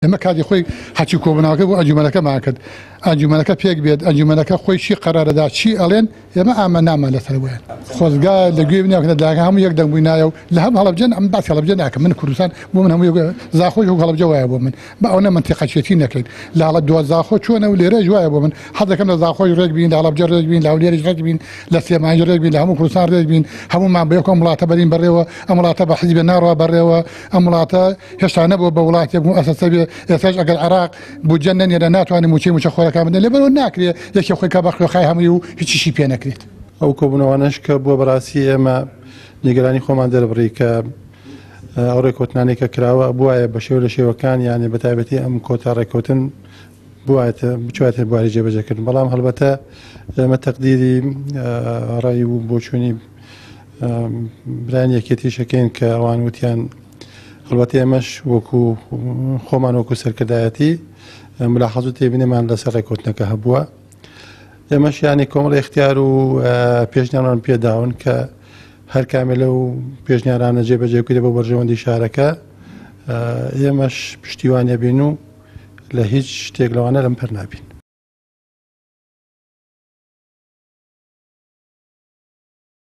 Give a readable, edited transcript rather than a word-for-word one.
ئێمە کاتی خۆی هەرچی کۆبوونەوەکە بۆ ئەنجومەنەکەمان کرد، ئەنجومەنەکە پێک بێت، ئەنجومەنەکە خۆی چی قەرارەدا چی ئەڵێن ئێمە ئامەنامان لەسەر بۆیان. خۆزگا لە گوێی بنیاکە داکە هەموو یەک دەنگ بووینایە و لە هەم هەڵەبجە ئەم باسی هەڵەبجە ناکەم من کوردستان بۆ من هەموو یەک زاخۆش وەک هەڵەبجە وایە بۆ من با ئەوەنە مەنتیقەچێتی نەکەین لە هەڵە دو زاخۆ چۆنە و لێرەش وایە بۆ من حەز دەکەم لە زاخۆش ڕێک بین لە هەڵەبجە ڕێک بین لە هەولێریش ڕێک بین لە سلێمانیش ڕێک بین لە هەموو کوردستان ڕێک بین هەموومان بە یەک ئەم وڵاتە بەرین بەڕێوە ئەم وڵاتە بە حیزبێ ناڕوا بەڕێوە ئەم وڵاتە هێشتا نەبووە بە وڵاتێک موئەسەسە بێ، ئێستاش ئەگەر عێراق بودجە نەنێرێ ناتوانێ مووچەی مووچەخۆرەکان بدەن، لەبەرئەوە ناکرێ یەکێ خۆی کا بە خوێخای هەمووی و هیچیشی پێ نەکرێت. ئەو کۆبوونەوانەش کە بووە بەڕاستی ئێمە نیگەرانی خۆمان دەربڕی کە ئەو ڕێککەوتنانەی کە کراوە بوایە بە شێوە لە شێوەکان یانێ بە تایبەتی ئەم کۆتا ڕێککەوتن بوایەتە بچوایەتە بواری جێبەجێکردن بەڵام هەڵبەتە ئێمە تەقدیری ڕای و بۆچوونی برایان یەکێتیش ئەکەین کە ئەوان وتیان هەڵبەتە ئێمەش وەکو خۆمان وەکو سەرکردایەتی ملاحەز و تێبینیمان لەسەر ڕێککەوتنەکە هەبووە ئێمەش یانی کۆمەڵ اختیار و پێشنیارمان پێداون کە هەر کامێ لەو پێشنیارانە جێبەجێ بکرێت بۆ بەرژەوەندی شارەکە ئێمەش پشتیوانە بین و لە هیچ شتێک لەوانە لەم پەر نابین.